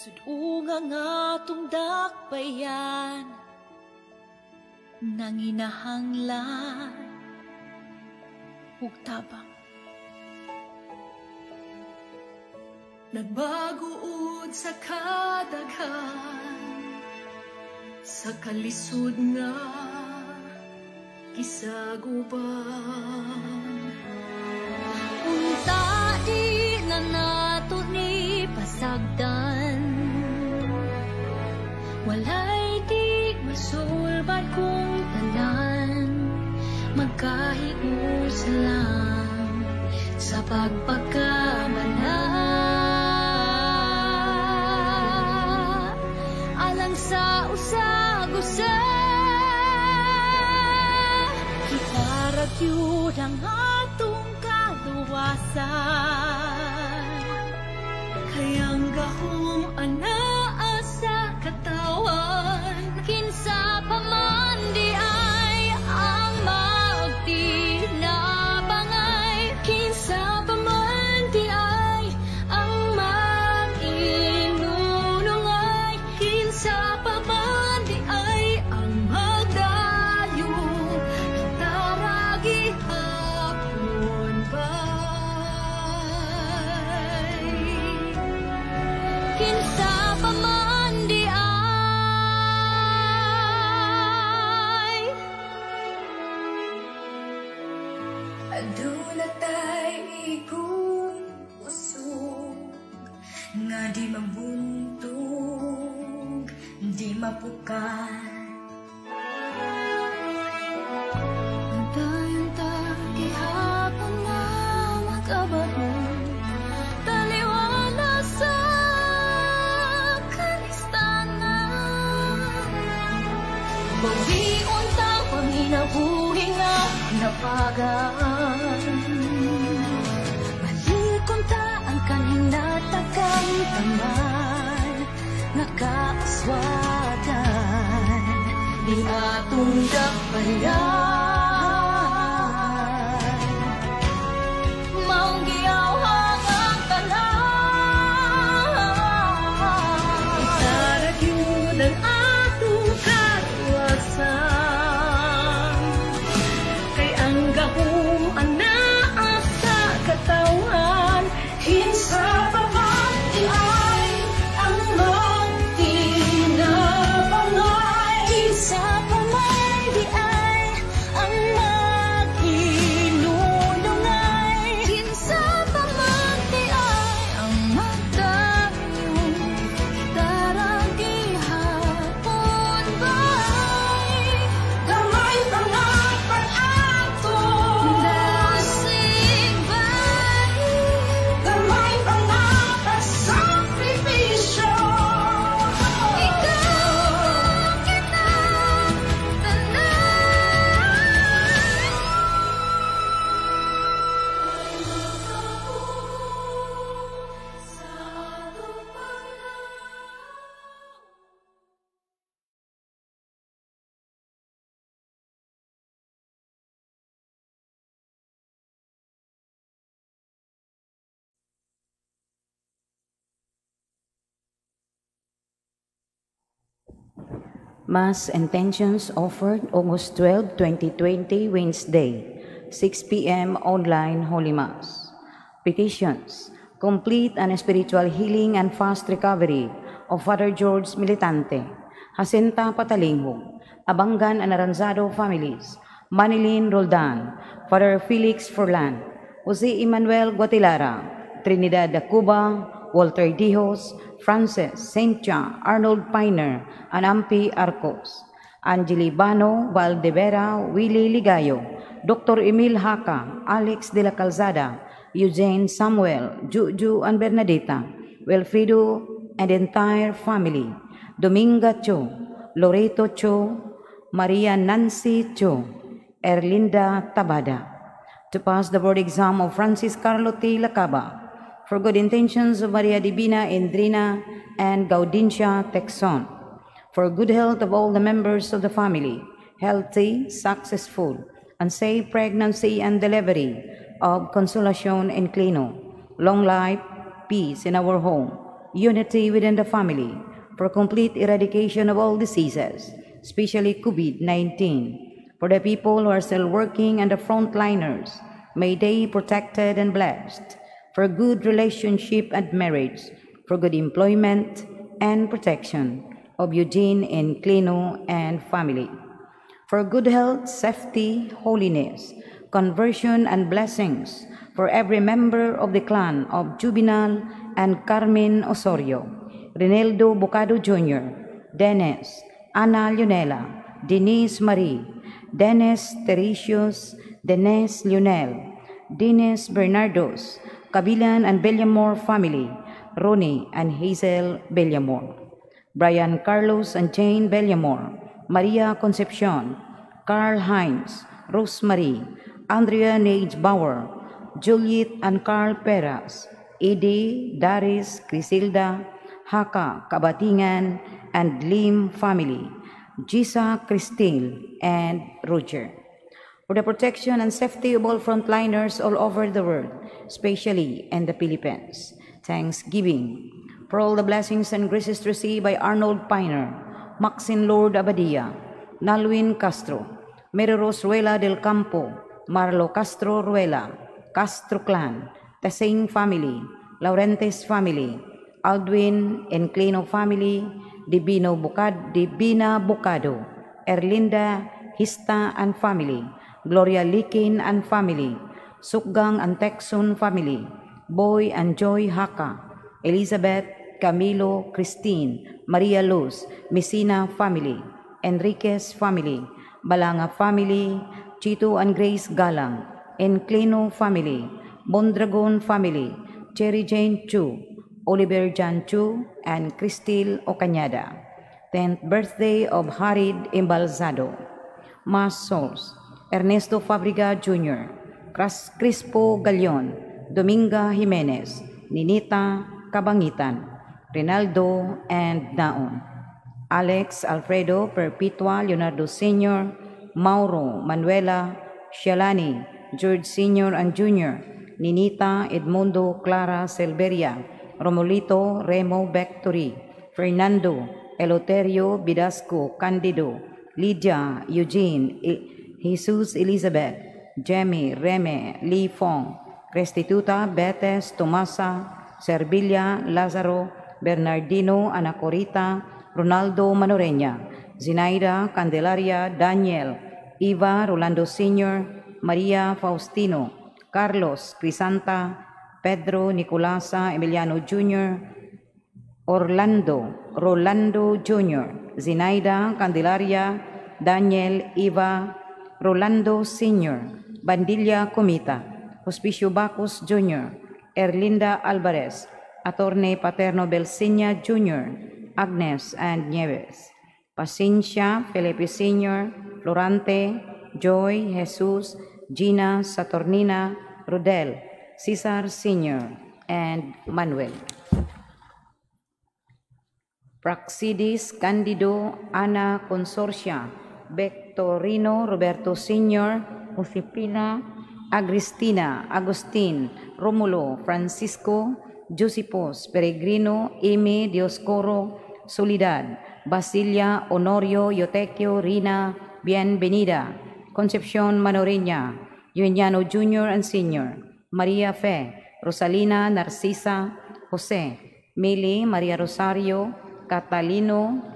Sudunga nga atong dakbayan, nanginahanglan ug tabang. Nagbaguod sa kadaghan, sa kalisod nga gisaguban. Unta di na nato ni pasagdan, walay di masulbad kung tanan, magkahiusa lang sa pagpagkamala. Alang sa usag-usa, kita ra gyud ang atong kaluwasan. Kay ang gahom anaa sa katawan, kinsa pa man di ay ang magtinabangay, kinsa pa man di ay ang mag-inunungay, kinsa pa man di ay ang magdayo, kita ra gihapon bay. Kinsa pa man di ay. Aduna tay igong usog nga di mabuntog, di mapukan. Antayon ta gihapon nga makabarong, taliwala sa kalistanan. Bawion ta panginabuhi nga napagaan, balikon ta ang kahinatagang taman nga kaaswagan di atong dakbayan. Maong giyawhang ang tanan, kita ra gyud ang atong kaluwasan. Kay ang gahom anaa sa katawan, kinsa pa man di ay ang magtinabangay, kinsa pa man di ay ang mag-inunungay, kinsa pa man di ay ang magdayo, kita ra gihapon bay. Gamay pa nga pag-ato, Dasig bay. Gamay pa nga pagsakripisyo. Ikaw kita tanan. Mass intentions offered August 12, 2020, Wednesday, 6 p.m. online Holy Mass. Petitions: complete and spiritual healing and fast recovery of Father George Militante, Jacinta Patalinghug, Abangan and Aranzado families, Manilyn Roldan, Father Felix Furlan, Jose Emmanuel Guatilara, Trinidad Cuba, Walter Dijos, Frances Sencha, Arnold Piner, and Ampi Arcos, Angeli Bano, Valdevera, Willie Ligayo, Dr. Emil Haka, Alex de la Calzada, Eugene Samuel, Juju and Bernadetta, Wilfredo and entire family, Dominga Cho, Loreto Cho, Maria Nancy Cho, Erlinda Tabada. To pass the board exam of Francis Carlo T. Lacaba, for good intentions of Maria Divina Endrina and Gaudencia Texon, for good health of all the members of the family, healthy, successful, and safe pregnancy and delivery of Consolacion Inclino, long life, peace in our home, unity within the family, for complete eradication of all diseases, especially COVID-19, for the people who are still working and the frontliners, may they be protected and blessed, for good relationship and marriage, for good employment and protection of Eugene Inclino and family, for good health, safety, holiness, conversion, and blessings for every member of the clan of Juvenal and Carmen Osorio, Reneldo Bocado Jr., Dennis, Ana Leonela, Denise Marie, Dennis Teresius, Dennis Lionel, Dennis Bernardos, Kabilan and Bellamore family, Ronnie and Hazel Bellamore, Brian Carlos and Jane Bellamore, Maria Concepcion, Carl Heinz, Rosemary, Andrea Nage Bauer, Juliet and Carl Peras, Eddie, Daris, Crisilda, Haka, Kabatingan, and Lim family, Gisa, Christine, and Roger. For the protection and safety of all frontliners all over the world, especially in the Philippines. Thanksgiving. For all the blessings and graces received by Arnold Piner, Maxine Lord Abadia, Nalwin Castro, Mary Rose Ruela del Campo, Marlo Castro Ruela, Castro Clan, Tesing Family, Laurentes Family, Aldwin Enclino Family, Divino Bucad, Divina Bucado, Erlinda Hista and Family, Gloria Likin and Family, Sukgang and Texon Family, Boy and Joy Haka, Elizabeth, Camilo, Christine, Maria Luz, Messina Family, Enriquez Family, Balanga Family, Chito and Grace Galang, Enclino Family, Mondragon Family, Cherry Jane Chu, Oliver Jan Chu, and Cristil Ocañada. 10th birthday of Harid Embalzado. Mass Souls, Ernesto Fabriga Jr., Crispo Galion, Dominga Jimenez, Ninita Cabangitan, Rinaldo and Naon, Alex Alfredo Perpetua Leonardo Sr., Mauro Manuela Shalani, George Sr. and Jr., Ninita Edmundo Clara Silveria, Romolito Remo Bectory, Fernando Eloterio Bidasco Candido, Lydia Eugene, Jesus Elizabeth, Jemmy Reme Lee Fong, Restituta Betes Tomasa, Servilla Lazaro, Bernardino Anacorita, Ronaldo Manoreña, Zinaida Candelaria Daniel, Eva Rolando Sr., Maria Faustino, Carlos Crisanta, Pedro Nicolasa Emiliano Jr., Orlando Rolando Jr., Zinaida Candelaria, Daniel Eva, Rolando Sr., Bandilla Comita, Hospicio Bacos Jr., Erlinda Alvarez, Attorney Paterno Belsinia Jr., Agnes and Nieves, Paciencia Felipe Sr., Florante, Joy, Jesus, Gina, Saturnina, Rodel, Cesar Sr., and Manuel. Praxidis Candido Ana Consorcia, Victorino Roberto Sr., Josefina Agristina, Agustin, Romulo, Francisco, Josipos, Peregrino, Amy, Dioscoro, Soledad, Basilia, Honorio, Yotequio, Rina, Bienvenida, Concepcion Manoreña, Eugeniano Jr. and Sr., Maria Fe, Rosalina, Narcisa, Jose, Mili, Maria Rosario, Catalino,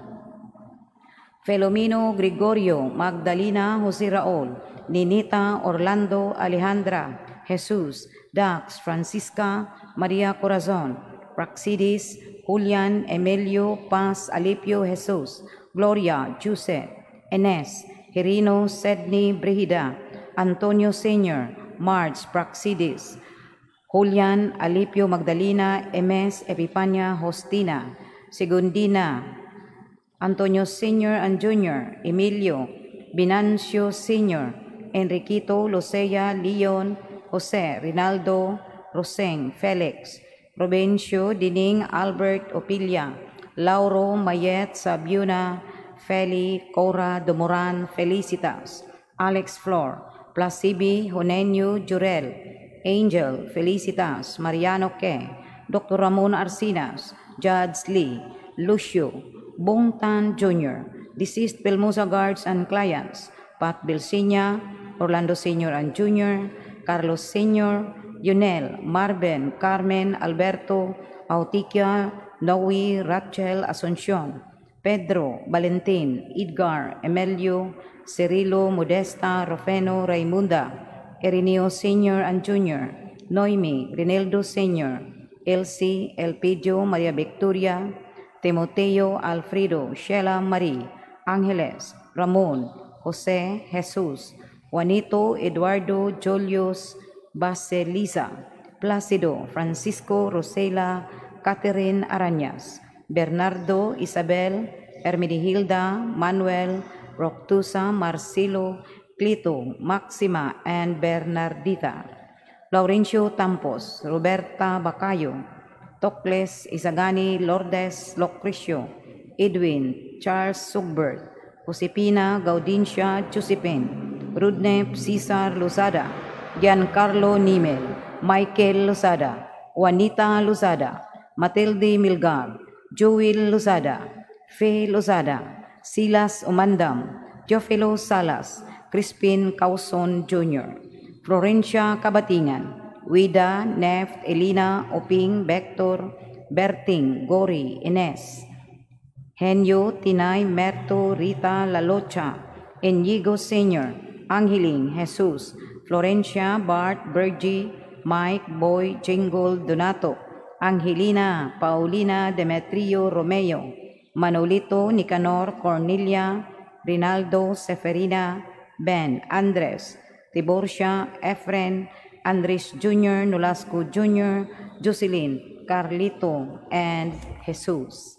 Felomino Gregorio, Magdalena, Jose Raul, Ninita, Orlando, Alejandra, Jesus, Dax, Francisca, Maria Corazon, Praxidis, Julian, Emilio, Paz, Alipio, Jesus, Gloria, Joseph, Enes, Herino, Sedney, Brigida, Antonio Sr., Marge, Praxidis, Julian, Alipio, Magdalena, Emes, Epipania, Hostina, Segundina, Antonio Sr. and Jr., Emilio, Binancio Sr., Enriquito, Lucea, Leon, Jose, Rinaldo, Roseng, Felix, Robencio, Dining, Albert, Opilia, Lauro, Mayet, Sabiuna, Feli, Cora, Domoran, Felicitas, Alex Flor, Placibi, Honenio, Jurel, Angel, Felicitas, Mariano Ke, Dr. Ramon Arcinas, Judge Lee, Lucio, Bongtan Jr., deceased Pelmosa guards and clients, Pat Belsinya, Orlando Sr. and Jr., Carlos Sr., Yunel, Marvin, Carmen, Alberto, Autiquia, Noe, Rachel, Asuncion, Pedro, Valentin, Edgar, Emilio, Cirilo, Modesta, Rofeno, Raimunda, Erineo Sr. and Jr., Noemi, Rinaldo Sr., Elsie, Elpidio, Maria Victoria, Timoteo, Alfredo, Sheila Marie, Angeles, Ramon, Jose, Jesus, Juanito, Eduardo, Julius, Basilisa, Placido, Francisco, Rosela, Catherine Arañas, Bernardo, Isabel, Hermenegilda, Manuel, Roctusa, Marcelo, Clito, Maxima, and Bernardita. Laurencio Tampos, Roberta Bacayo, Tocles, Isagani, Lourdes, Locrisio, Edwin, Charles Sugbert, Josepina, Gaudencia, Josephine, Rudnep, Cesar Lozada, Giancarlo Nimel, Michael Lozada, Juanita Lozada, Matilde Milgar, Joel Lozada, Fe Lozada, Silas Umandam, Teofilo Salas, Crispin Causon Jr., Florencia Cabatingan, Wida, Neft, Elina, Oping, Vector, Berting, Gori, Ines, Henyo, Tinay, Merto, Rita, Lalocha, Enigo Sr., Angeling, Jesus, Florencia, Bart, Bergie, Mike, Boy, Jingle, Donato, Angelina, Paulina, Demetrio, Romeo, Manolito, Nicanor, Cornelia, Rinaldo, Seferina, Ben, Andres, Tiborcia, Efren, Andres Jr., Nolasco Jr., Jocelyn, Carlito, and Jesus.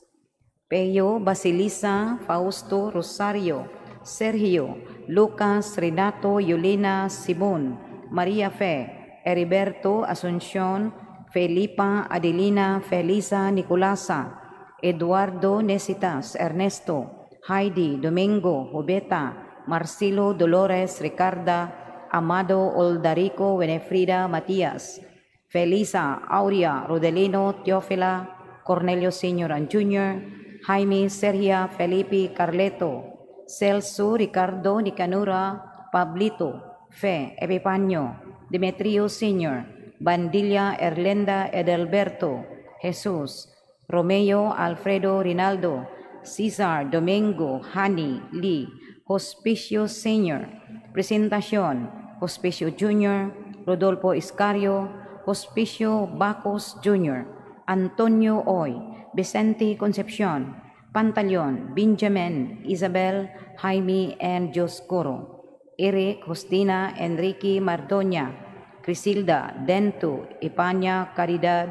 Peyo, Basilisa, Fausto, Rosario, Sergio, Lucas, Renato, Yulina, Simon, Maria Fe, Heriberto, Asuncion, Felipa, Adelina, Felisa, Nicolasa, Eduardo, Nesitas, Ernesto, Heidi, Domingo, Jubeta, Marcelo, Dolores, Ricarda, Amado, Oldarico, Wenefrida, Matias, Felisa, Aurea, Rodelino, Teofila, Cornelio Sr. and Jr., Jaime, Sergia, Felipe, Carleto, Celso, Ricardo, Nicanora, Pablito, Fe, Epifanio, Demetrio Sr., Bandilla, Erlenda, Edelberto, Jesus, Romeo, Alfredo, Rinaldo, Cesar, Domingo, Hani, Lee, Hospicio Sr., Presentacion, Hospicio Jr., Rodolfo Iscario, Hospicio Bacos Jr., Antonio Oy, Vicente Concepcion, Pantaleon, Benjamin, Isabel, Jaime, and Dioscoro, Eric, Justina, Enrique, Mardonia, Crisilda, Dento, Ipanya, Caridad,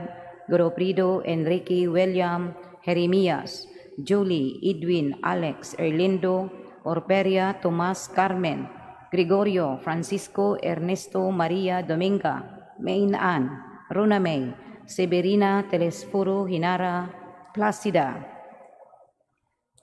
Goroprido, Enrique, William, Jeremias, Julie, Edwin, Alex, Erlindo, Orperia, Tomas, Carmen, Gregorio, Francisco, Ernesto, Maria, Dominga, Main Ann, Rona May, Severina, Telesforo, Hinara, Placida,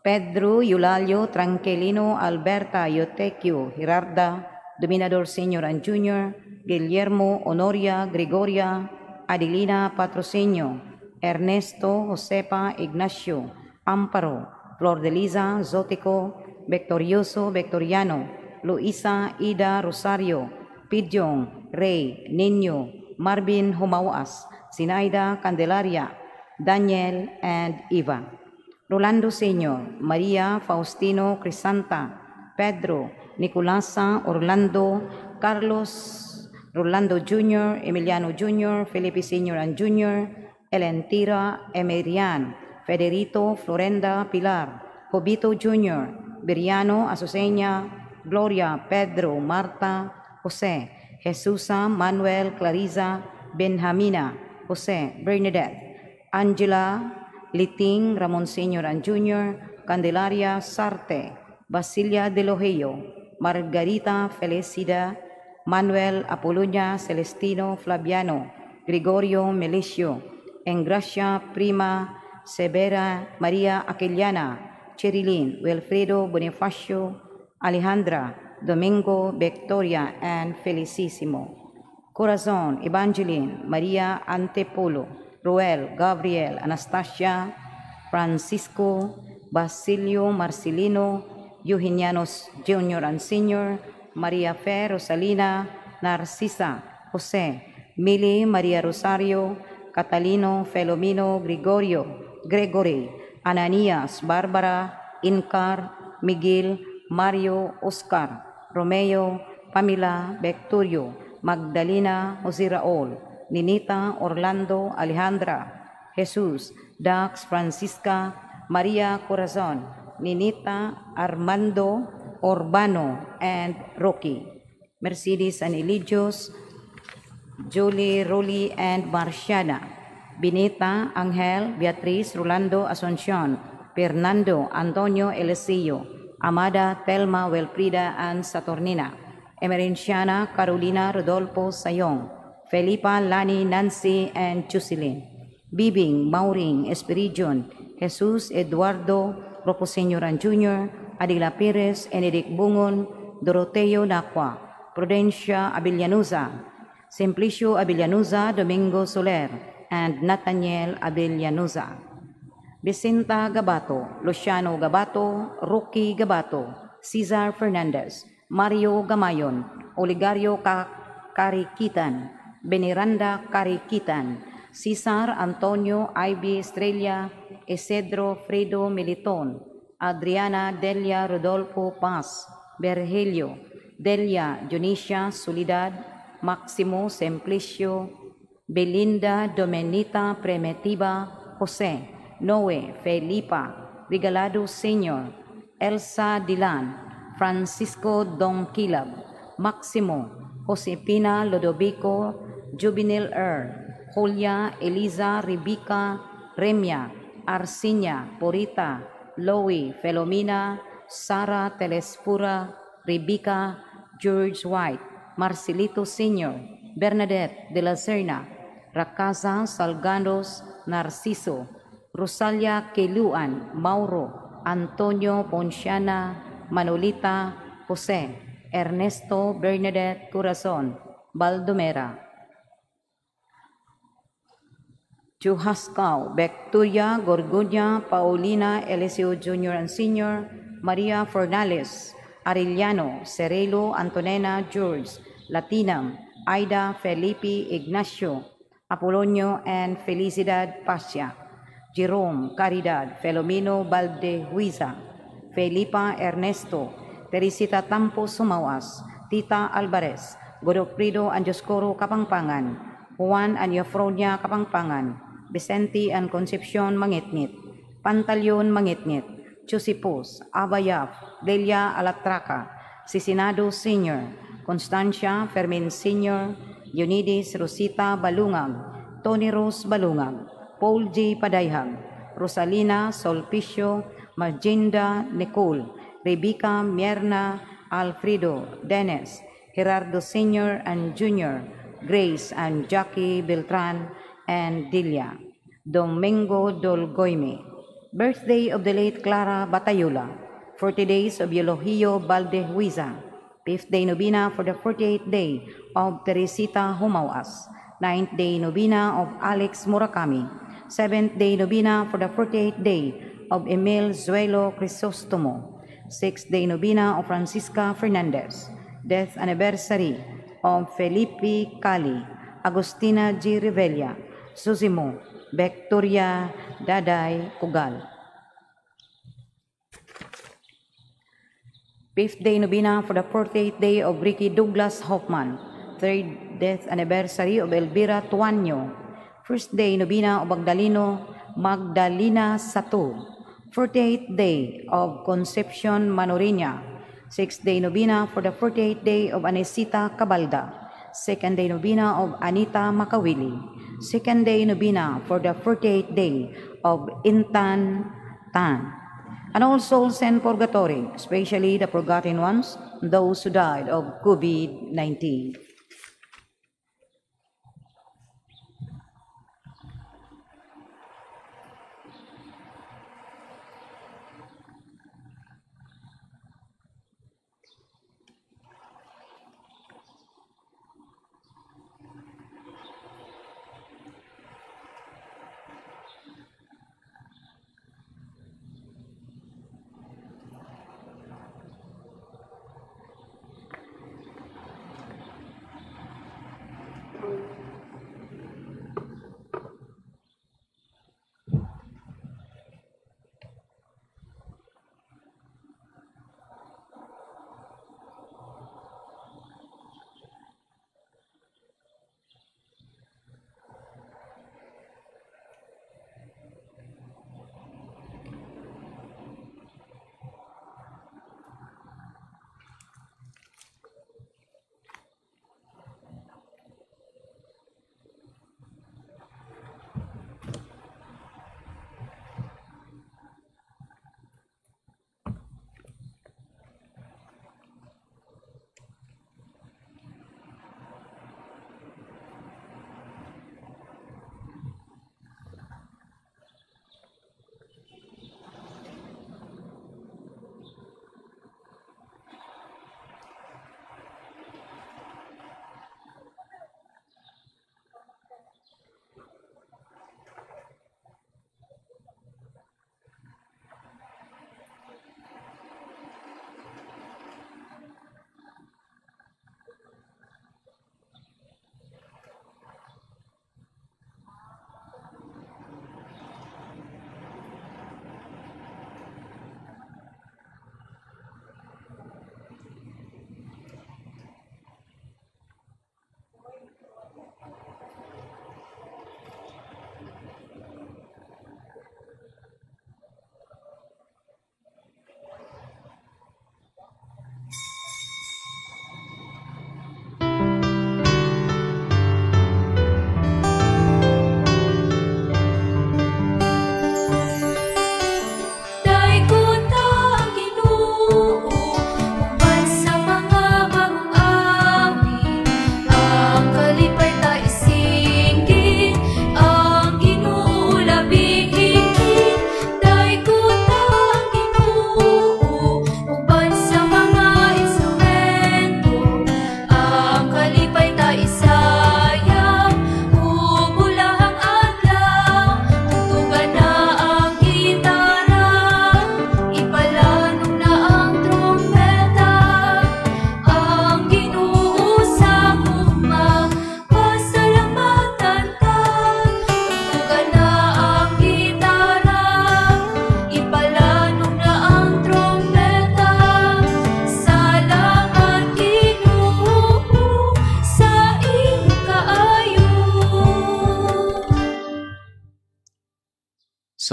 Pedro, Eulalio, Tranquilino, Alberta, Yotequio, Gerarda, Dominador Sr. and Jr., Guillermo, Honoria, Gregoria, Adelina, Patrocinio, Ernesto, Josepa, Ignacio, Amparo, Flor de Liza, Zotico, Victorioso, Victoriano, Luisa, Ida, Rosario, Pidyong, Rey, Nino, Marvin Humawas, Sinaida, Candelaria, Daniel, and Eva. Rolando Sr., Maria, Faustino, Crisanta, Pedro, Nicolasa, Orlando, Carlos, Rolando Jr., Emiliano Jr., Felipe Sr. and Jr., Elentira, Emerian, Federito, Florenda, Pilar, Jobito Jr., Viriano, Azucena, Gloria, Pedro, Marta, Jose, Jesusa, Manuel, Clarisa, Benjamina, Jose, Bernadette, Angela, Liting, Ramon Sr. and Jr., Candelaria, Sarte, Basilia de Loheo, Margarita, Felicida, Manuel, Apolonia, Celestino, Flaviano, Gregorio, Melicio, Engracia, Prima, Severa, Maria Aquiliana, Cherilyn, Wilfredo, Bonifacio, Alejandra, Domingo, Victoria, and Felicissimo. Corazon, Evangeline, Maria Antepolo, Ruel, Gabriel, Anastasia, Francisco, Basilio, Marcelino, Eugenianos Jr. and Sr., Maria Fe, Rosalina, Narcisa, Jose, Mili, Maria Rosario, Catalino, Felomino, Gregorio, Gregory, Ananias, Barbara, Incar, Miguel, Mario, Oscar, Romeo, Pamela, Victorio, Magdalena, Jose Raul, Ninita, Orlando, Alejandra, Jesus, Dax, Francisca, Maria Corazon, Ninita, Armando, Urbano, and Rocky. Mercedes and Eligios, Julie, Ruli, and Marciana. Benita, Angel, Beatriz, Rolando, Asuncion, Fernando, Antonio, Eliseo, Amada, Telma, Wilfrida, and Saturnina. Emerenciana, Carolina, Rodolfo, Sayong, Felipa, Lani, Nancy, and Jocelyn. Bibing, Maureen, Espiridion, Jesus, Eduardo, Ropo Sr. and Jr., Adila Perez, Enedic Bungon, Doroteo Nacua, Prudencia Abillanuza, Simplicio Abillanuza, Domingo Soler, and Nathaniel Abillanuza. Vicenta Gabato, Luciano Gabato, Rocky Gabato, Cesar Fernandez, Mario Gamayon, Oligario Cariquitan, Beniranda Cariquitan, Cesar Antonio Ivy Estrella, Isidro Fredo Militon, Adriana Delia Rodolfo Paz, Bergelio, Delia Dionisia Soledad, Maximo Simplicio, Belinda Domenita Primitiva, Jose, Noe Felipa, Regalado Sr., Elsa Dilan, Francisco Donquilab, Maximo, Josepina Lodovico, Juvenil Earl, Julia Eliza Rebecca Remia, Arsinia Purita, Loie Felomina, Sara Telesfura, Rebecca George White, Marcelito Sr., Bernadette de la Serna, Rakasa Salganos Narciso, Rosalia Keluan, Mauro, Antonio Ponciana, Manolita, Jose, Ernesto Bernadette Corazon, Baldomera, Chuhascao, Becturia, Gorgonia, Paulina, Eliseo Jr. and Sr., Maria Fornales, Arellano, Cerelo, Antonena, George, Latinam, Aida, Felipe, Ignacio, Apolonio, and Felicidad Pasia, Jerome, Caridad, Felomino, Valdehuiza, Felipa, Ernesto, Teresita Tampo Sumawas, Tita Alvarez, Godofredo Anjoscoro Kapangpangan, Juan and Eufronia Kapangpangan, Vicente and Concepcion Mangitngit, Pantaleon Mangitngit, Chusipos, Abayaf, Delia Alatraca, Cicinado Sr., Constancia Fermin Sr., Leonides Rosita Balungag, Tony Rose Balungag, Paul G. Padayhag, Rosalina Solpicio, Marginda Nicole, Rebecca Mierna, Alfredo, Dennis, Gerardo Sr. and Jr., Grace and Jackie Beltran, and Delia. Domingo Dolgoime. Birthday of the late Clara Batayola, 40 days of Eulogio Valdehuiza, 5th day novena for the 48th day of Teresita Humawas, 9th day novena of Alex Murakami, 7th day novena for the 48th day of Emil Zuelo Crisostomo, 6th day novena of Francisca Fernandez, death anniversary of Felipe Cali, Agustina G. Revella, Susimo, Victoria Daday Kugal. 5th day novena for the 48th day of Ricky Douglas Hoffman, 3rd death anniversary of Elvira Tuanyo, 1st day novena of Magdaleno Magdalena Sato, 48th day of Concepcion Manorina, 6th day novena for the 48th day of Anesita Cabalda, 2nd day novena of Anita Makawili, 2nd day novena for the 48th day of Intan Tan. And all souls in purgatory, especially the forgotten ones, those who died of COVID-19.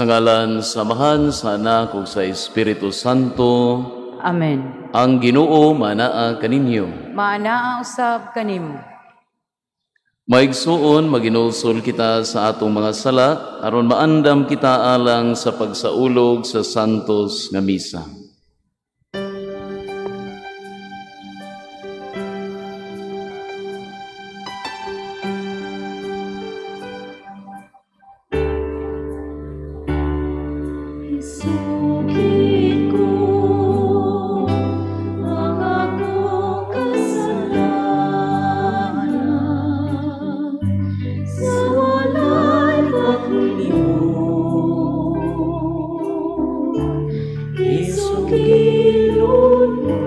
Sa ngalan sa Amahan, sa Anak ug sa Espiritu Santo. Amen. Ang Ginoo manaa kaninyo. Maanaa usab kanimo. Maigsuon, maginulsol kita sa atong mga sala aron maandam kita alang sa pagsaulog sa santos nga misa. Isukit ko ang akong kasalanan sa walay paglimot. Isukilon mo.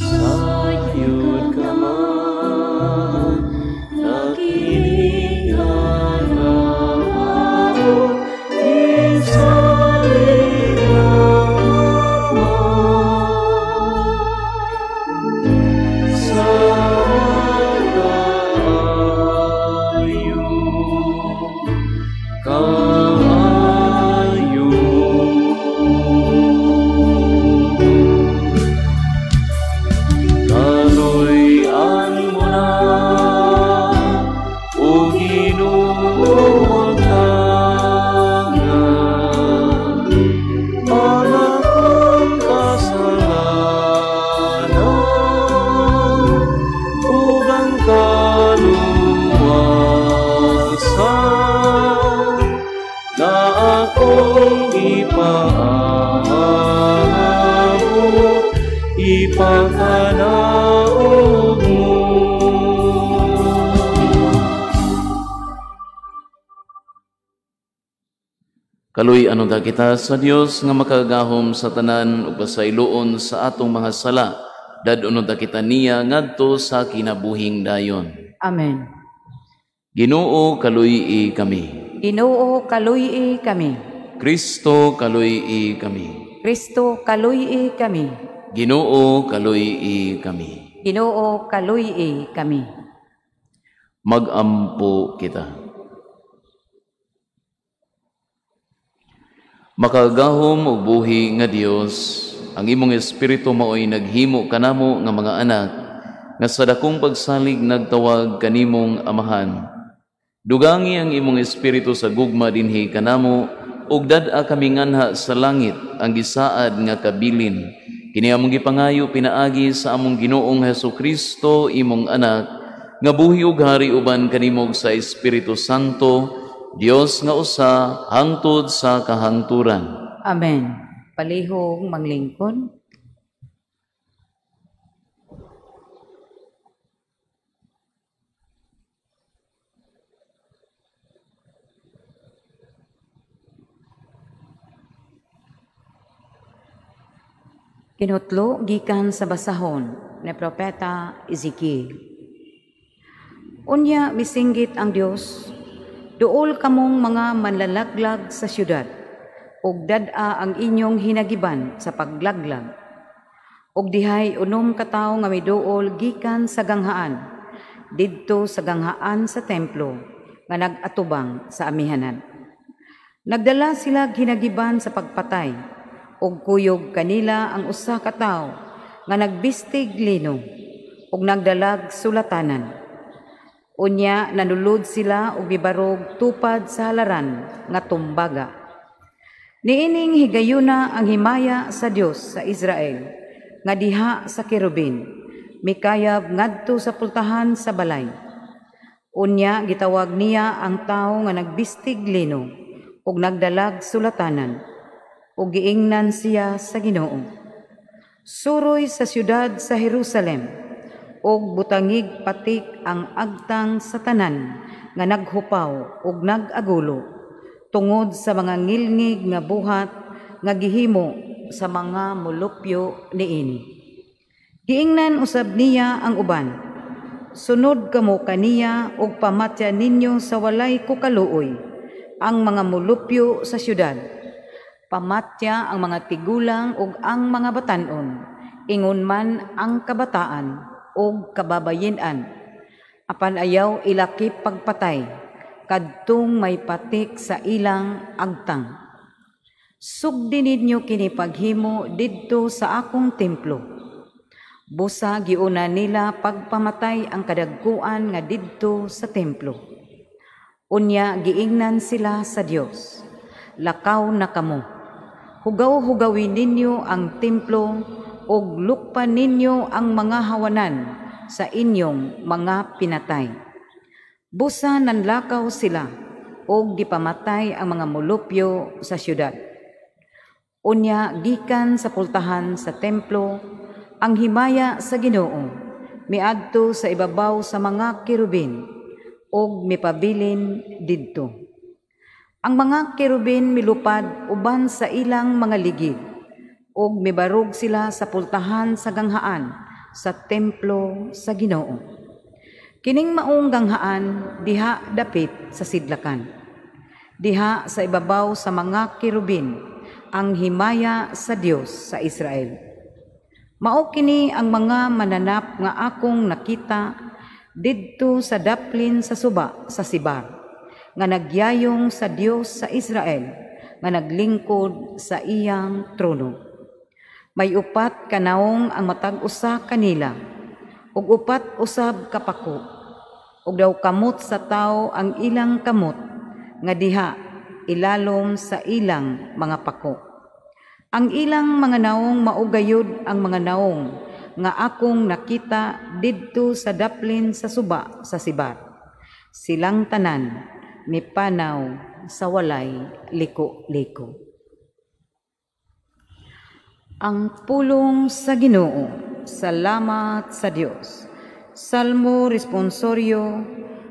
Sayod ka man, nakiling ka na ako, isalig ka man. Sa kaayo, kaayo. Kaluy-an mo na, o Ginoo, ang tanan, ang akong kasalanan, ug ang kaluwasan na akong ipaabot, ipakanaog mo. Kaluy-an unta kita sa Dios nga makagahom sa tanan ug pasayloon sa atong mga sala. Dad-on unta kita niya ngadto sa kinabuhing dayon. Amen. Ginoo, kaluy-i kami. Ginoo, kaluy-i kami. Kristo, kaluy-i kami. Kristo, kaluy-i kami. Ginoo, kaluy-i kami. Ginoo, kaluy-i kami. Magampo kita. Makagahom og buhi nga Dios, ang imong espiritu maoy naghimo kanamo nga mga anak nga sa dakong pagsalig nagtawag kanimong amahan. Dugangi ang imong espiritu sa gugma dinhi kanamo ug dad-a kami nganha sa langit ang gisaad nga kabilin. Kini among gipangayo pinaagi sa among Ginoong Hesukristo, imong anak, nga buhi ug hari uban kanimo sa Espiritu Santo, Dios nga usa hangtod sa kahangturan. Amen. Palihog manglingkod. Kinutlo gikan sa basahon ni Propeta Ezekiel. Unya misinggit ang Dios, duol kamong mga manlalaglag sa syudad, ug dad-a ang inyong hinagiban sa paglaglag. Ug dihay unom ka tawo nga miduol gikan sa ganghaan, didto sa ganghaan sa templo nga nag-atubang sa amihanan. Nagdala sila hinagiban sa pagpatay, ug kuyog kanila ang usa ka tawo nga nagbistig lino ug nagdalag sulatanan. Unya nanulod sila og gibarog tupad sa halaran nga tumbaga. Niining higayuna ang himaya sa Dios sa Israel nga diha sa kerubin mikayab ngadto sa pultahan sa balay. Unya gitawag niya ang tawo nga nagbistig lino ug nagdalag sulatanan, ug giingnan siya sa Ginoo. Suroy sa siyudad sa Jerusalem ug butangig patik ang agtang sa tanan nga naghupaw ug nag-agulo tungod sa mga ngilngig nga buhat nga gihimo sa mga mulupyo niini. Giingnan usab niya ang uban, sunod kamo kaniya ug pamatya ninyo sa walay kukaluoy ang mga mulupyo sa siyudad. Pamatya ang mga tigulang ug ang mga batan-on, ingon man ang kabataan ug kababayen-an. Apan ayaw ilakip pagpatay, kadtong may patik sa ilang agtang. Sugdi ninyo kini paghimo didto sa akong templo. Busa giuna nila pagpamatay ang kadagkuan nga didto sa templo. Unya giingnan sila sa Dios, lakaw na kamo. Hugaw-hugawin ninyo ang templo ug lukpan ninyo ang mga hawanan sa inyong mga pinatay. Busa nanlakaw sila ug gipamatay ang mga mulupyo sa syudad. Unya gikan sa pultahan sa templo ang himaya sa Ginoo miadto sa ibabaw sa mga kerubin ug mipabilin didto. Ang mga kerubin milupad uban sa ilang mga ligid ug mibarog sila sa pultahan sa ganghaan sa templo sa Ginoo. Kining maong ganghaan diha dapit sa sidlakan. Diha sa ibabaw sa mga kerubin ang himaya sa Dios sa Israel. Mao kini ang mga mananap nga akong nakita didto sa daplin sa suba sa Sibar, nga nagyayong sa Dios sa Israel, nga naglingkod sa iyang trono. May upat kanaong ang matag usa kanila, ug upat usab ka pako, ug daw kamot sa tawo ang ilang kamot, nga diha ilalom sa ilang mga pako. Ang ilang mga naong maugayod ang mga naong nga akong nakita didto sa daplin sa suba sa Sibar. Silang tanan mipanaw sa walay liko-liko. Ang pulong sa Ginoo. Salamat sa Dios. Salmo responsorio.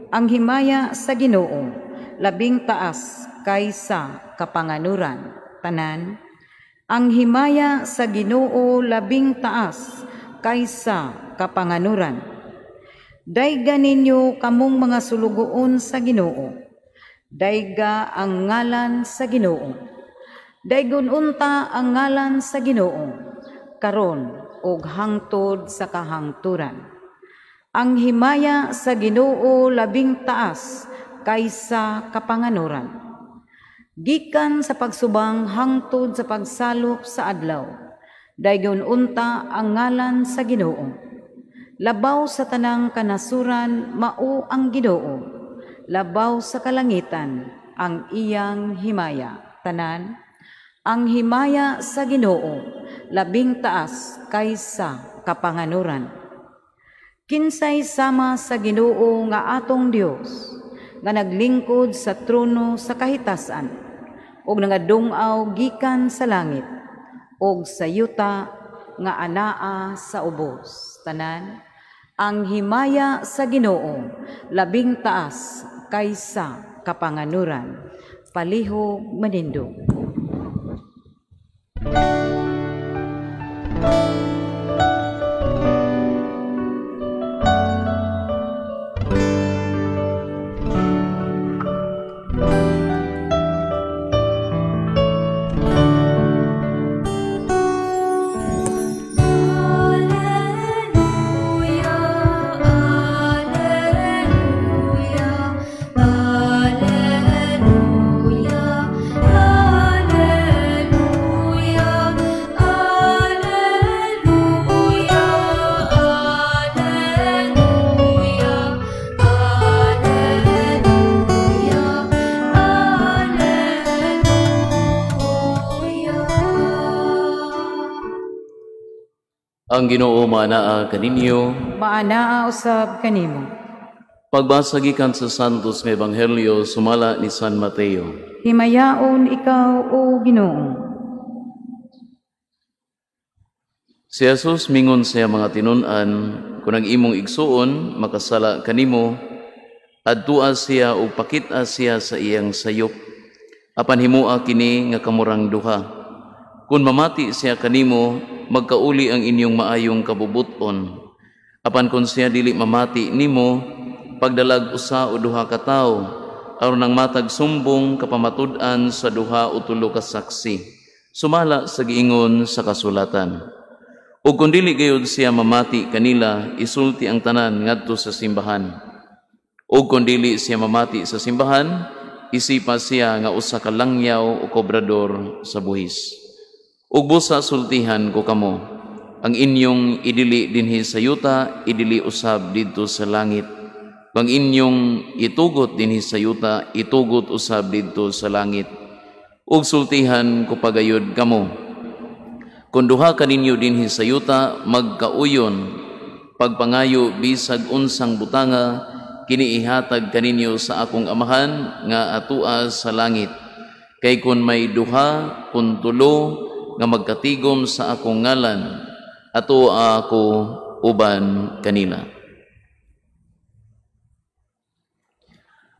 Ang himaya sa Ginoo labing taas kaysa kapanganuran. Tanan. Ang himaya sa Ginoo labing taas kaysa kapanganuran. Dayga ninyo kamong mga sulugoon sa Ginoo. Dayga ang ngalan sa Ginoo. Daygon unta ang ngalan sa Ginoo karon ug hangtod sa kahangturan. Ang himaya sa Ginoo labing taas kaysa kapanganuran. Gikan sa pagsubang hangtod sa pagsalop sa adlaw, daygon unta ang ngalan sa Ginoo. Labaw sa tanang kanasuran mao ang Ginoo, labaw sa kalangitan ang iyang himaya. Tanan, ang himaya sa Ginoo labing taas kaysa kapanganuran. Kinsay sama sa Ginoo nga atong Dios, nga naglingkod sa trono sa kahitasan, ug nangadung-aw gikan sa langit ug sa yuta nga anaa sa ubos. Tanan, ang himaya sa Ginoo labing taas kaysa kapanganuran. Palihog manindog. Ang Ginoo maanaa kaninyo, maanaa usab kanimo. Pagbasa gikan sa Santos nga Ebanghelyo sumala ni San Mateo. Himayaon ikaw, o Ginoo. Si Jesus mingon sa mga tinun-an, kun ang imong igsuon makasala kanimo, adtua siya ug pakit-a siya sa iyang sayop. Apan himoa kini nga kamurang duha. Kun mamati siya kanimo, magkauli ang inyong maayong kabubuton. Apan kun siya dili mamati nimo, pagdalag usa o duha ka tawo, aron ang matag sumbong kapamatud-an sa duha o tulo ka saksi, sumala sa giingon sa kasulatan. O kung dili gayud siya mamati kanila, isulti ang tanan ngadto sa simbahan. Ug kung dili siya mamati sa simbahan, isipa siya nga usa ka langyaw o kobrador sa buhis. Ug busa sultihan ko kamo, ang inyong idili dinhi sa yuta, idili usab didto sa langit. Ang inyong itugot dinhi sa yuta, itugot usab didto sa langit. Ug sultihan ko pagayod kamo, kung duha kaninyo dinhi sa yuta magkauyon pagpangayo bisag unsang butanga, kini ihatag kaninyo sa akong Amahan nga atua sa langit. Kay kun may duha kun tulo nga magkatigom sa akong ngalan, ato ako uban kanila.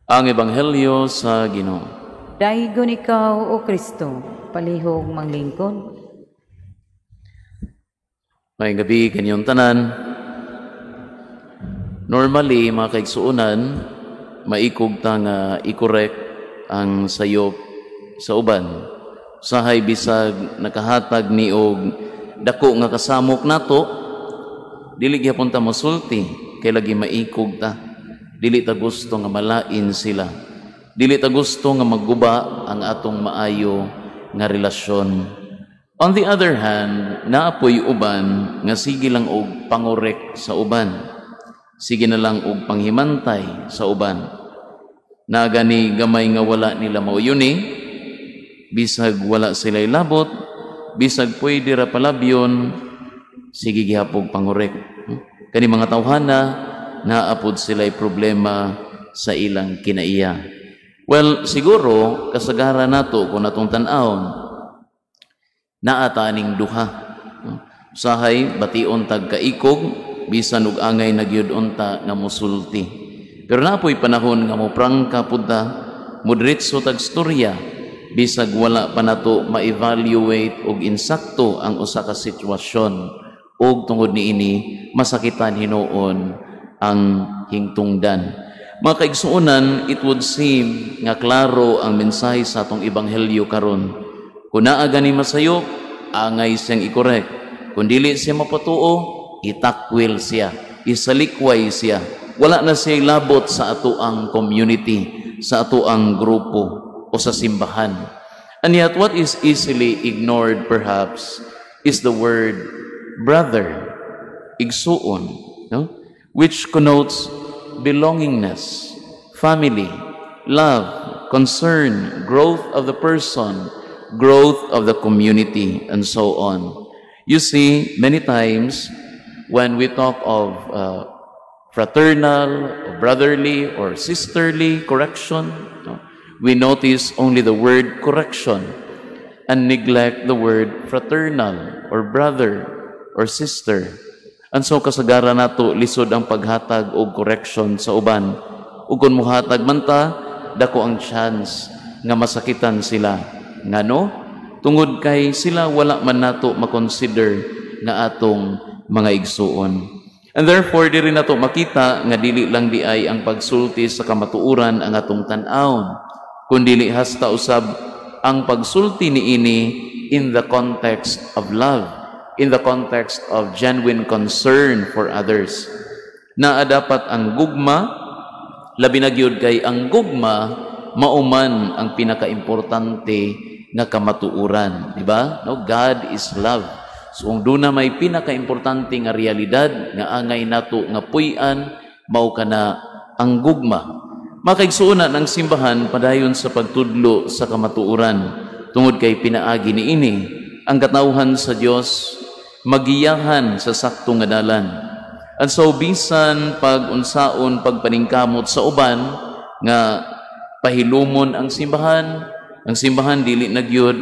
Ang Ebanghelyo sa Ginoo. Daigon ikaw, O Kristo, palihog manglingkod. Maayong gabi kanyong tanan. Normally, mga kaigsuonan, maikog ta nga i-correct ang sayop sa uban. Sahay bisag nakahatag ni og dako nga kasamok nato, dili gyapon ta mosulti kay lagi maikog ta. Dili ta gusto nga malain sila. Dili ta gusto nga magguba ang atong maayo nga relasyon. On the other hand, naapoy uban nga sige lang og pangorek sa uban. Sige na lang og panghimantay sa uban. Nagani gamay nga wala nila mauyuni, bisag wala sila'y labot, bisag pwede ra palabyon, sige gihapog pangorek. Kani mga tawhana, naapod sila'y problema sa ilang kinaiya. Well, siguro, kasagara nato kung natong tan-awon, naata ning duha. Usahay, bation tag kaikog, bisan og angay nagyud unta nga mosulti. Pero naapoy panahon nga moprangka pud ta, modritso tag storya, bisag wala pa nato ma-evaluate og insakto ang usa ka sitwasyon, og tungod niini masakitan hinuon ang hingtungdan. Mga kaigsuonan, it would seem nga klaro ang mensahe sa atong ebanghelyo karon. Kung naa gani masayop, angay siyang i-correct. Kung dili siya mapatuo, itakwil siya, isalikway siya. Wala na siya labot sa ato ang community, sa ato ang grupo o sa simbahan. And yet, what is easily ignored perhaps is the word brother, igsuon, no? Which connotes belongingness, family, love, concern, growth of the person, growth of the community, and so on. You see, many times when we talk of fraternal, or brotherly, or sisterly correction, no, we notice only the word correction and neglect the word fraternal, or brother, or sister. And so kasagara nato lisod ang paghatag og correction sa uban. Ug kung muhatag man ta, dako ang chance nga masakitan sila. Ngano? Tungod kay sila wala man nato makonsider nga atong mga igsuon. And therefore, diri nato makita nga dili lang di ay ang pagsulti sa kamatuoran ang atong tan-awon, kundili hasta usab ang pagsulti niini in the context of love, in the context of genuine concern for others. Naa dapat ang gugma, labi na gyud kay ang gugma mauman ang pinakaimportante nga kamatuoran, di ba? No, God is love. So kung duna may pinakaimportante nga realidad nga angay nato nga puy-an, mao kana ang gugma. Makaigsuonan ang simbahan padayon sa pagtudlo sa kamatuoran tungod kay pinaagi niini ang katawhan sa Dios magiyahan sa sakto nga dalan. And so bisan pag unsaon pagpaningkamot sa uban nga pahilumon ang simbahan dili na gyud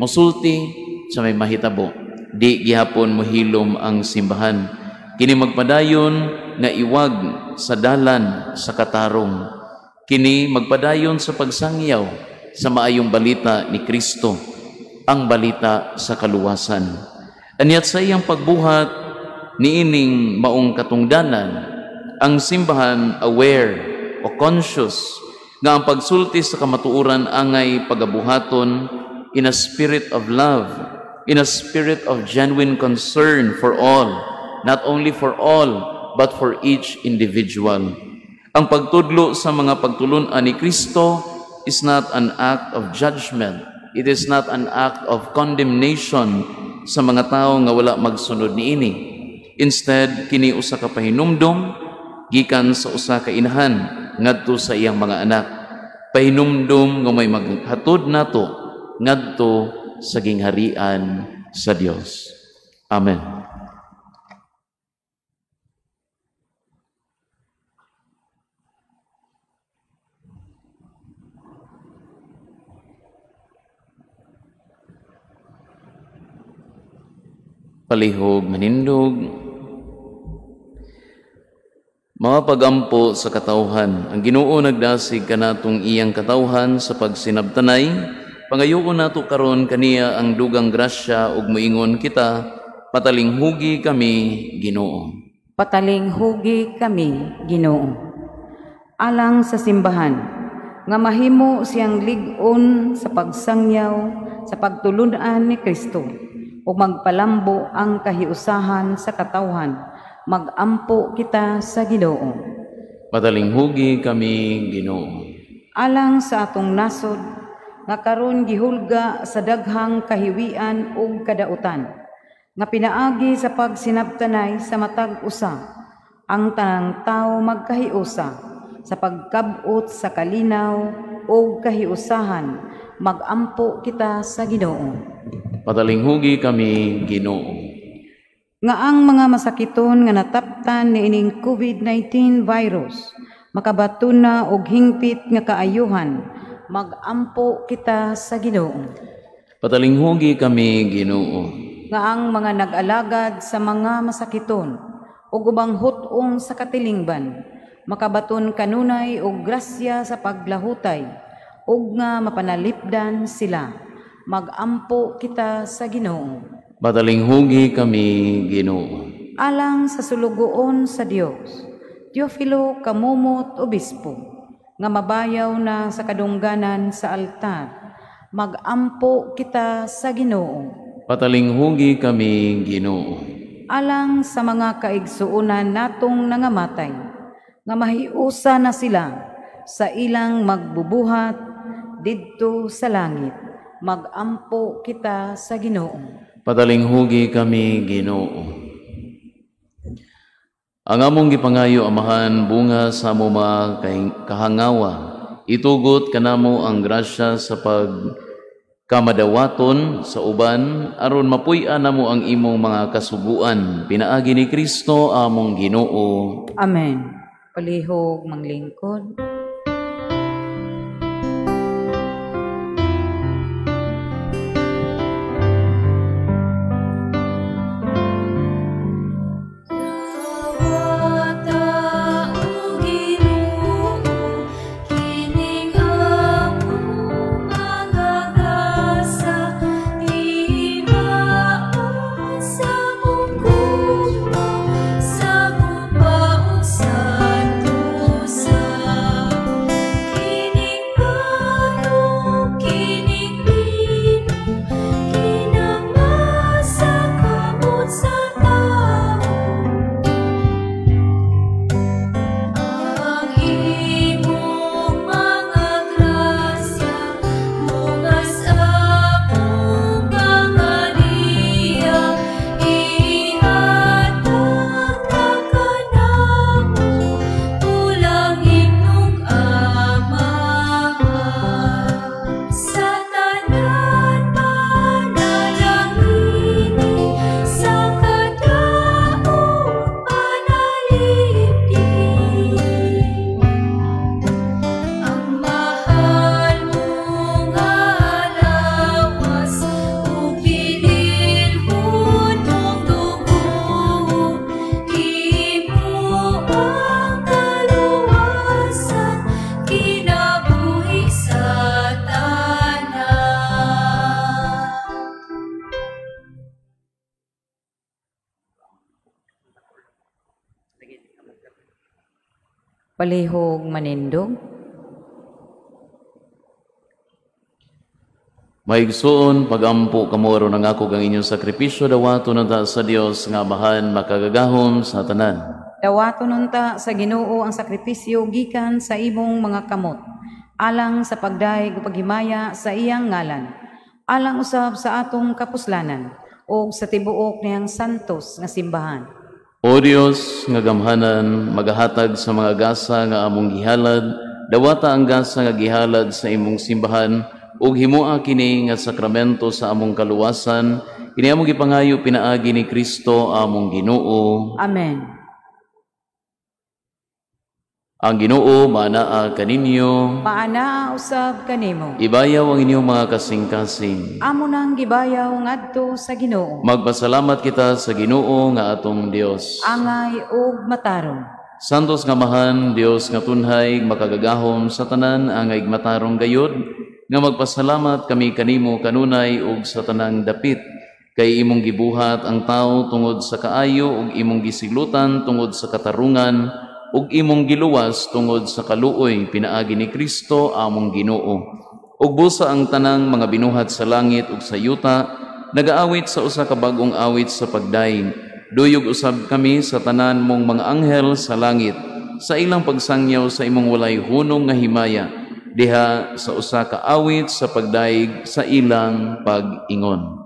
mosulti sa may mahitabo. Di gihapon mohilom ang simbahan. Kini magpadayon nga iwag sa dalan sa katarong. Kini magpadayon sa pagsangyaw sa maayong balita ni Kristo, ang balita sa kaluwasan. And yet sa iyang pagbuhat niining maong katungdanan, ang simbahan aware o conscious nga ang pagsulti sa kamatuoran angay pagabuhaton in a spirit of love, in a spirit of genuine concern for all, not only for all, but for each individual. Ang pagtudlo sa mga pagtulun-an ni Kristo is not an act of judgment. It is not an act of condemnation sa mga tao nga wala magsunod niini. Instead, kini usa ka pahinumdom gikan sa usa ka inahan ngadto sa iyang mga anak. Pahinumdom nga may maghatod nato ngadto sa gingharian sa Dios. Amen. Palihog manindog. Mga pagampo sa katawhan, ang Ginoo nagdasig kanatong iyang katawhan sa pagsinabtanay. Pangayoon nato karon kaniya ang dugang grasya ug moingon kita, patalinghugi kami, Ginoo. Patalinghugi kami, Ginoo. Alang sa simbahan, nga mahimo siyang lig-on sa pagsangyaw sa pagtulun-an ni Kristo, ug magpalambo ang kahiusahan sa katawhan, magampo kita sa Ginoo. Patalinghugi kami, Ginoo. Alang sa atong nasod, nga karon gihulga sa daghang kahiwian ug kadautan, nga pinaagi sa pagsinabtanay sa matag usa, ang tanang tawo magkahiusa sa pagkab-ot sa kalinaw ug kahiusahan, magampo kita sa Ginoo. Patalinghugi kami, Ginoo. Nga ang mga masakiton nga nataptan niining COVID-19 virus makabaton na og hingpit nga kaayuhan, magampo kita sa Ginoo. Patalinghugi kami, Ginoo. Nga ang mga nag-alagad sa mga masakiton ug ubang hut-ong sa katilingban makabaton kanunay og grasya sa paglahutay ug nga mapanalipdan sila, magampo kita sa Ginoo. Patalinghugi kami, Ginoo. Alang sa sulugoon sa Dios, Teofilo Camomot Obispo, nga mabayaw na sa kadungganan sa altar, magampo kita sa Ginoo. Patalinghugi kami, Ginoo. Alang sa mga kaigsuonan natong nangamatay, nga mahiusa na sila sa ilang magbubuhat didto sa langit, magampo kita sa Ginoo. Patalinghugi kami, Ginoo. Ang among gipangayo, Amahan, bunga sa amo mga kahangawa, itugot kanamo ang grasya sa pagkamadawaton sa uban, aron mapuy-an namo ang imong mga kasuguan. Pinaagi ni Kristo among Ginoo. Amen. Palihog manglingkod. Palihog manindog. Maigsoon, pagampo kamo aron ang ako ang inyong sakripisyo dawaton unta sa Dios nga Amahan makagagahom sa tanan. Dawaton unta sa Ginoo ang sakripisyo gikan sa imong mga kamot, alang sa pagdayeg ug paghimaya sa iyang ngalan, alang usab sa atong kapuslanan ug sa tibuok niyang santos nga simbahan. O Dios nga gamhanan, magahatag sa mga gasa nga among gihalad, dawata ang gasa nga gihalad sa imong simbahan ug himoa kini nga sakramento sa among kaluwasan. Kini among gipangayo pinaagi ni Kristo among Ginoo. Amen. Ang Ginoo maanaa kaninyo, maanaa usab kanimo. Ibayaw ang inyong mga kasing-kasing. Amo nang gibayaw ngadto sa Ginoo. Magpasalamat kita sa Ginoo nga atong Dios. Angay ug matarong. Santos nga Amahan, Dios nga tunhay, makagagahom sa tanan, angay matarong gayod, nga magpasalamat kami kanimo kanunay ug sa tanang dapit, kay imong gibuhat ang tao tungod sa kaayo ug imong gisilutan tungod sa katarungan, ug imong giluwas tungod sa kaluoy pinaagi ni Kristo among Ginoo. Ug busa ang tanang mga binuhat sa langit ug sa yuta, nagaawit sa usa ka bag-ong awit sa pagdaig. Duyog usab kami sa tanan mong mga anghel sa langit, sa ilang pagsangyaw sa imong walay hunong nga himaya, diha sa usa ka awit sa pagdaig sa ilang pag-ingon.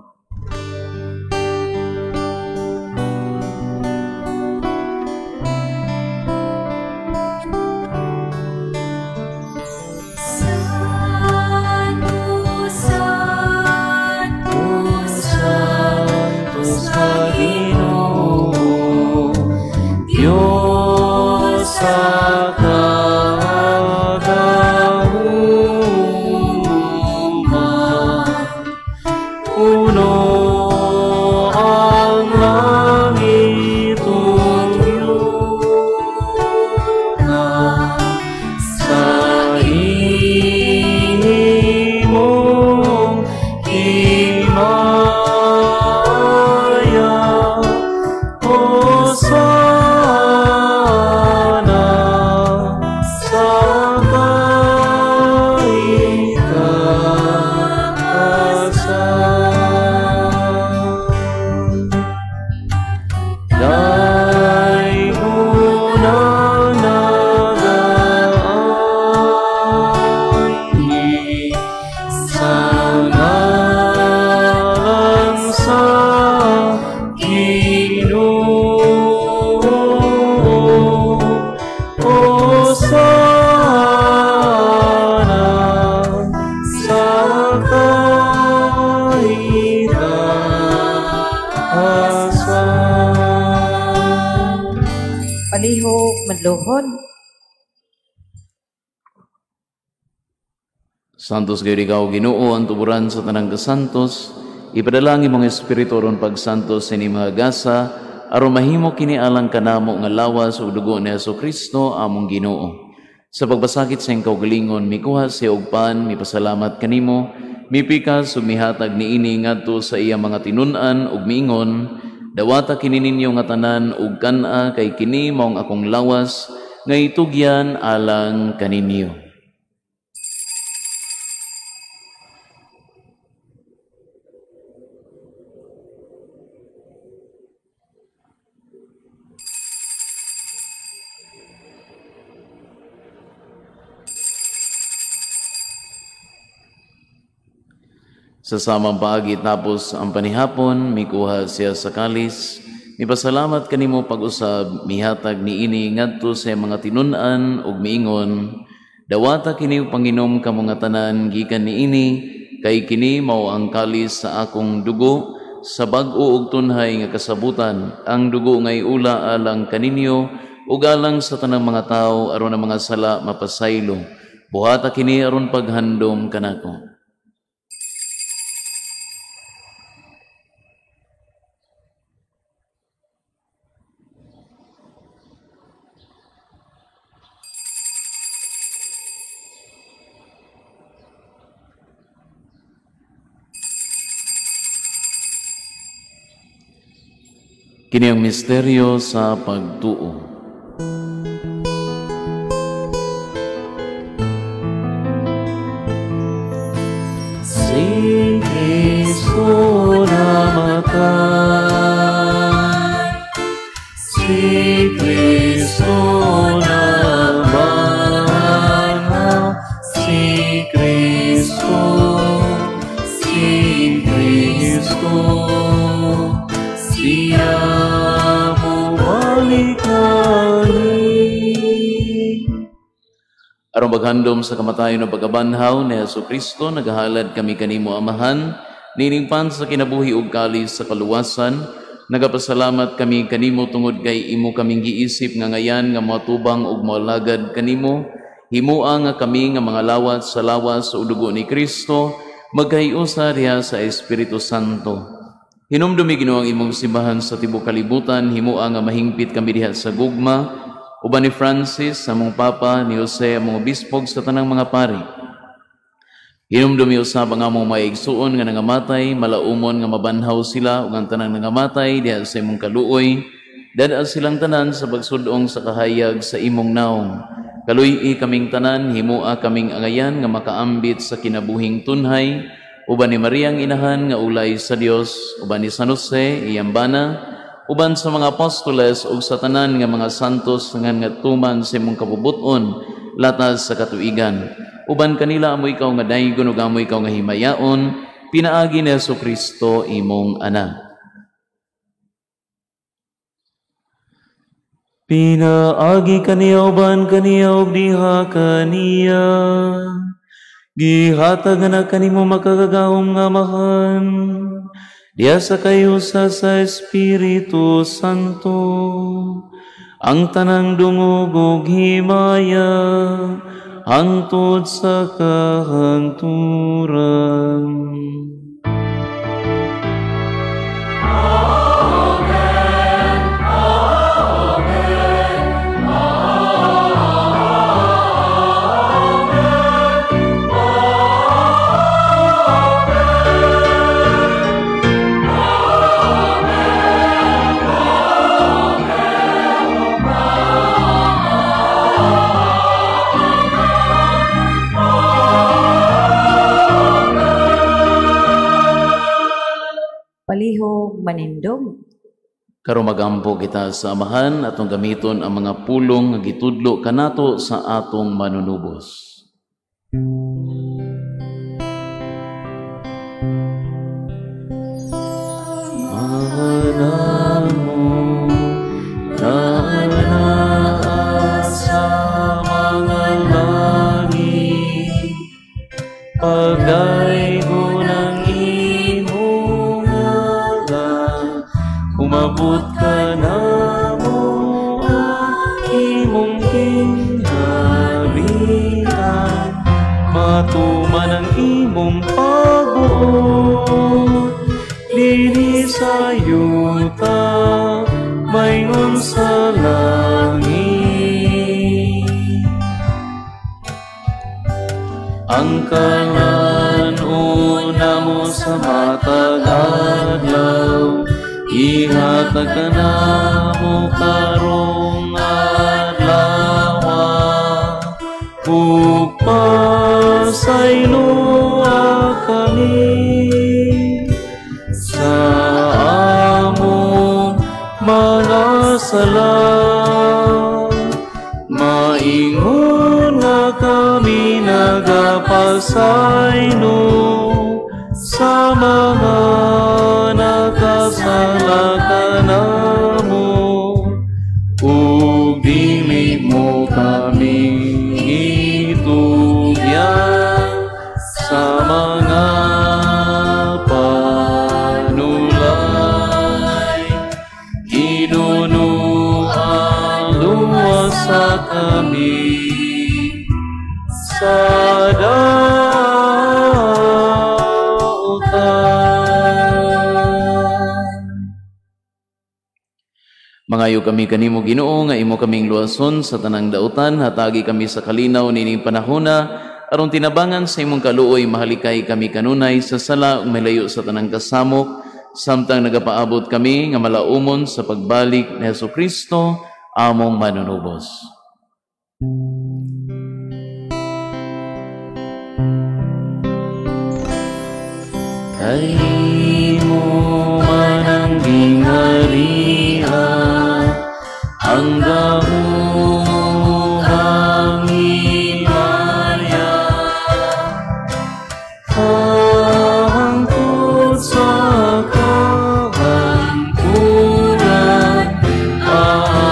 Santos gayon ikaw, Ginoo, ang tuburan sa tanang kasantos. Ipadala ang imong espiritu aron pagsantos sa ining mga gasa, aron mahimo kini alang kanamo nga lawas ug dugo ni Hesukristo among Ginoo. Sa pagbasakit sa iyang kaugalingon, mikuha siya og pan, mipasalamat kanimo, mipikas ug mihatag niini ngadto sa iyang mga tinun-an ug miingon, dawata kini ninyo nga tanan ug kan-a, kay kini maong akong lawas nga itugyan alang kaninyo. Sa samang paagi tapos ang panihapon, mikuha siya sa kalis, mipasalamat kanimo pag-usab, mihatag niini ngadto sa mga tinun-an ug miingon, dawata kini panginom kamo nga tanan gikan niini, kay kini mao ang kalis sa akong dugo, sa bag-o ug tunhay nga kasabutan, ang dugo nga iula alang kaninyo ug alang sa tanang mga tawo aron ang mga sala mapasaylo. Buhata kini aron paghandom kanako. Kini ang misteryo sa pagtuo. Si Kristo namatay, si Kristo Aron maghandom sa kamatayon ug pagkabanhaw ni Hesus Kristo, nagahalad kami kanimo, Amahan, nining pan sa kinabuhi ug kalis sa kaluwasan. Nagapasalamat kami kanimo tungod kay imo kaming giisip nga ngayan nga moatubang ug moalagad kanimo. Himua nga kami nga mga lawat sa lawas ug dugo ni Kristo magkahiusa diha sa Espiritu Santo. Hinumdumi, Ginoo, ang imong simbahan sa tibuok kalibutan, himua nga mahingpit kami diha sa gugma uban ni Francis, among Papa, ni Jose, among obispo, sa tanang mga pari. Hinumdumi usab ang among mga igsuon nga nangamatay, malaumon nga mabanhaw sila ug ang tanang nangamatay diha sa imong kaluoy. Dad-a silang tanan sa pagsud-ong sa kahayag sa imong naong. Kaluy-i kaming tanan, himua kaming angayan nga makaambit sa kinabuhing tunhay, uban ni Mariang Inahan nga ulay sa Dios, uban ni San Jose, iyang bana, uban sa mga apostoles ug sa tanan nga mga santos nga ngatuman sa imong kabubut-on latas sa katuigan. Uban kanila amo ikaw nga daygon ug amo ikaw nga himayaon, pinaagi ni Jesu Kristo imong Anak. Pinaagi kaniya, uban kaniya ug diha kaniya, gihatag na kanimo makagagahom nga Amahan, diha sa kahiusa sa Espiritu Santo, ang tanang dungog ug himaya hangtod sa kahangturan. Palihog manindog. Karon magampo kita sa Amahan, atong gamiton ang mga pulong nga gitudlo kanato sa atong manunubos. Mahanamo na naa sa mga langit, pagdaygon ang imong ngalan, umabot ka namo ang imong gingharian, matuman ang imong pagbuot dinhi sa yuta maingon sa langit. Ang kalan-on namo sa matag adlaw, ihatag kanamo karong adlaw, ug pasayloa kami sa among mga sala, maingon nga kami nagapasaylo sa mga nakasala kanamo, ug dili mo kami itugyan sa mga panulay. Hinunuan luwasa kami sa dautan. Mangayo kami kanimo, Ginoo, nga imo kaming luwason sa tanang dautan, hatagi kami sa kalinaw nining panahona, aron tinabangan sa imong kaluoy mahalikay kami kanunay sa sala ug malayo sa tanang kasamok, samtang nagapaabot kami nga malaumon sa pagbalik ni Hesus Kristo among manunubos. Kay imo man ang gingharian, ang gahom, ang himaya, hangtod sa kahangturan. Amen.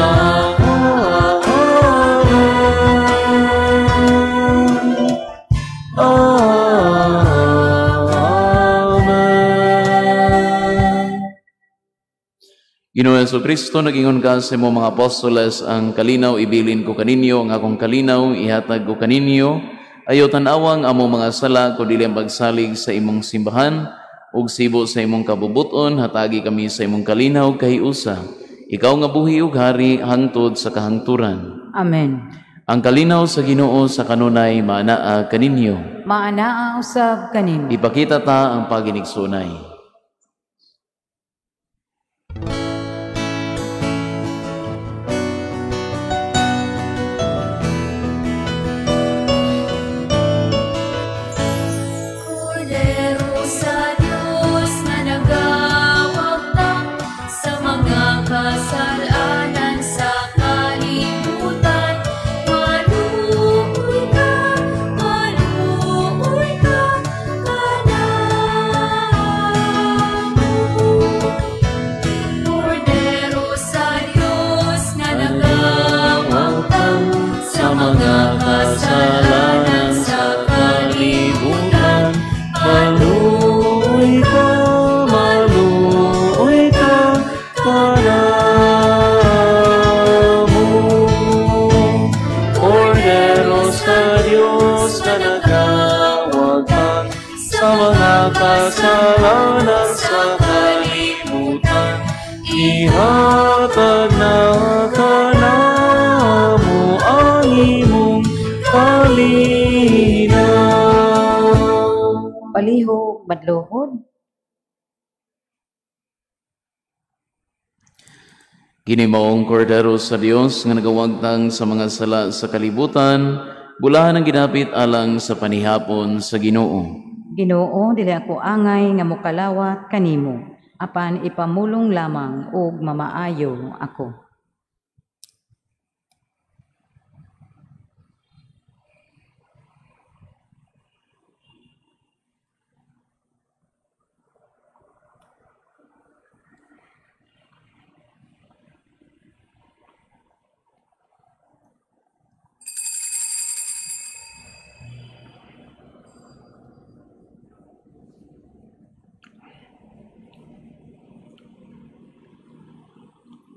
Ginoo Kristo, nagingon ka sa imong mga apostoles, ang kalinaw ibilin ko kaninyo, ang akong kalinaw ihatag ko kaninyo. Ayaw tan-awang among mga sala, kundi ang pagsalig sa imong simbahan, ug sibo sa imong kabubuton, hatagi kami sa imong kalinaw kahiusa. Ikaw nga buhi ug hari hangtod sa kahangturan. Amen. Ang kalinaw sa Ginoo sa kanunay maanaa kaninyo. Maanaa usab kanimo. Ipakita ta ang paginigsunay. Kasalanan sa kalibutan, ihatag na kanamo ang imong kalinaw. Palihog madluhod. Kini maong kordero sa Dios nga nagawagtang sa mga sala sa kalibutan, bulahan ang ginapit alang sa panihapon sa Ginoo. Ginoo, dili ako angay nga mokalawat kanimo, apan ipamulong lamang ug mamaayo ako.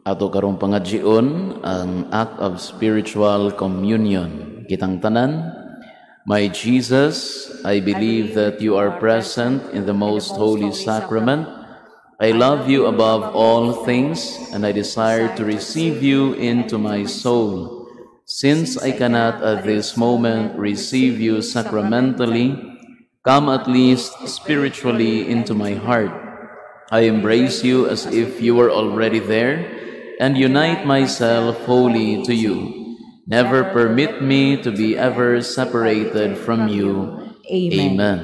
Ato karong pangadjion ang act of spiritual communion. Kitang tanan, my Jesus, I believe that you are present in the most holy sacrament. I love you above all things, and I desire to receive you into my soul. Since I cannot at this moment receive you sacramentally, come at least spiritually into my heart. I embrace you as if you were already there, and unite myself wholly to you. Never permit me to be ever separated from you. Amen. Amen.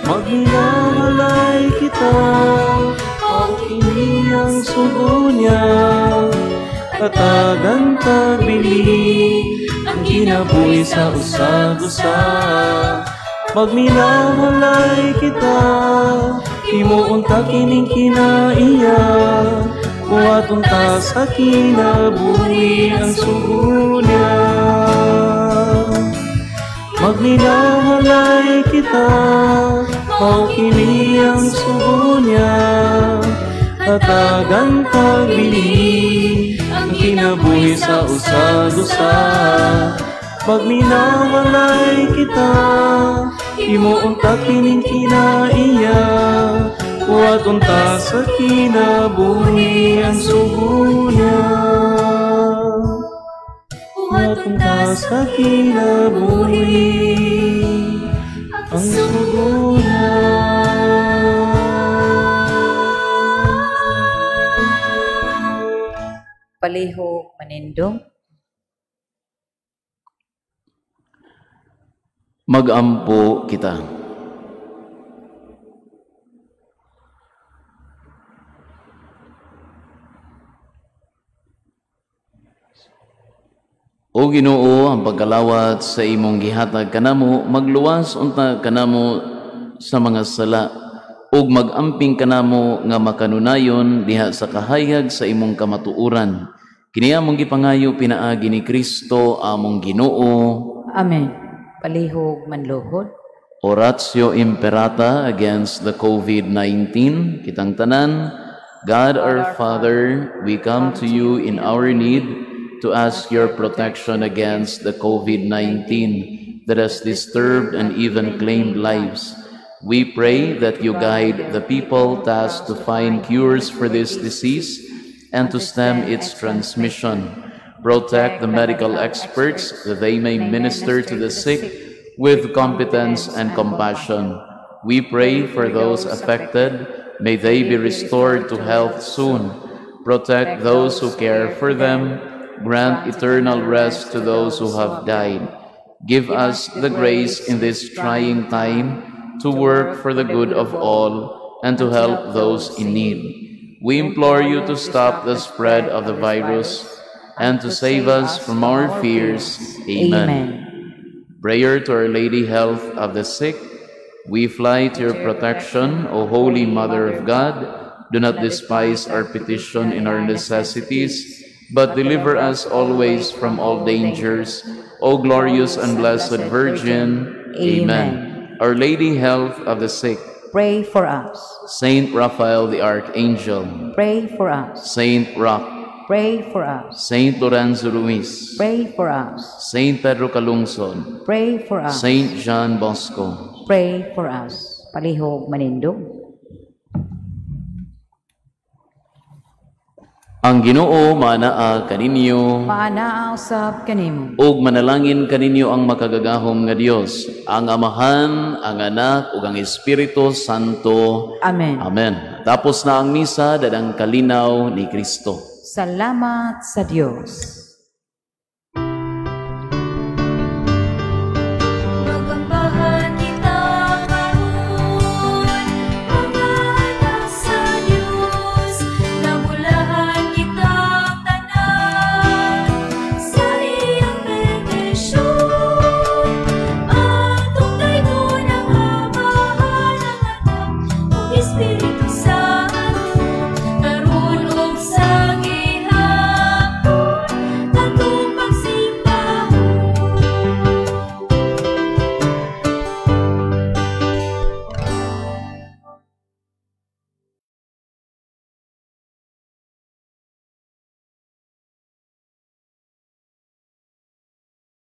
Maghinalay kita, ang iniyang sugo niya. Hatagan tagbili ang kinabuhi sa usag-usa. Magminahalay kita, himuon ta kining kinaiya. Buhaton ta sa kinabuhi ang sugo niya. Magminahalay kita, mao kini ang sugo niya. Hatagan tagbili ang kinabuhi sa usag-usa. Magminahalay kita, himuon ta kining kinaiya. Buhaton ta sa kinabuhi ang sugo niya. Buhaton ta sa kinabuhi ang sugo niya. Palihog manindog. Magampo kita. O Ginoo, ang pagkalawat sa imong gihatag kanamo, magluwas unta kanamo sa mga sala, ug magamping kanamo nga makanunayon diha sa kahayag sa imong kamatuoran. Kini among gipangayo pinaagi ni Kristo among Ginoo. Amen. Palihog manluhod. Oratio Imperata against the COVID-19. Kitang tanan, God our Father, we come to you in our need to ask your protection against the COVID-19 that has disturbed and even claimed lives. We pray that you guide the people tasked to find cures for this disease and to stem its transmission. Protect the medical experts that they may minister to the sick with competence and compassion. We pray for those affected. May they be restored to health soon. Protect those who care for them. Grant eternal rest to those who have died. Give us the grace in this trying time to work for the good of all and to help those in need. We implore you to stop the spread of the virus and to save us from our fears. Amen. Amen. Prayer to Our Lady, Health of the Sick. We fly to your protection, O Holy Mother of God. Do not despise our petition in our necessities, but deliver us always from all dangers, O glorious and blessed Virgin. Amen. Our Lady, Health of the Sick. Pray for us. Saint Raphael the Archangel. Pray for us. Saint Roch. Pray for us. Saint Lorenzo Ruiz. Pray for us. Saint Pedro Calungsod. Pray for us. Saint John Bosco. Pray for us. Palihog manindog. Ang Ginoo manaa kaninyo. Maanaa usab kanimo. Ug manalangin kaninyo ang makagagahom nga Dios, ang Amahan, ang Anak ug ang Espiritu Santo. Amen. Amen. Tapos na ang misa, dadang kalinaw ni Kristo. Salamat sa Dios.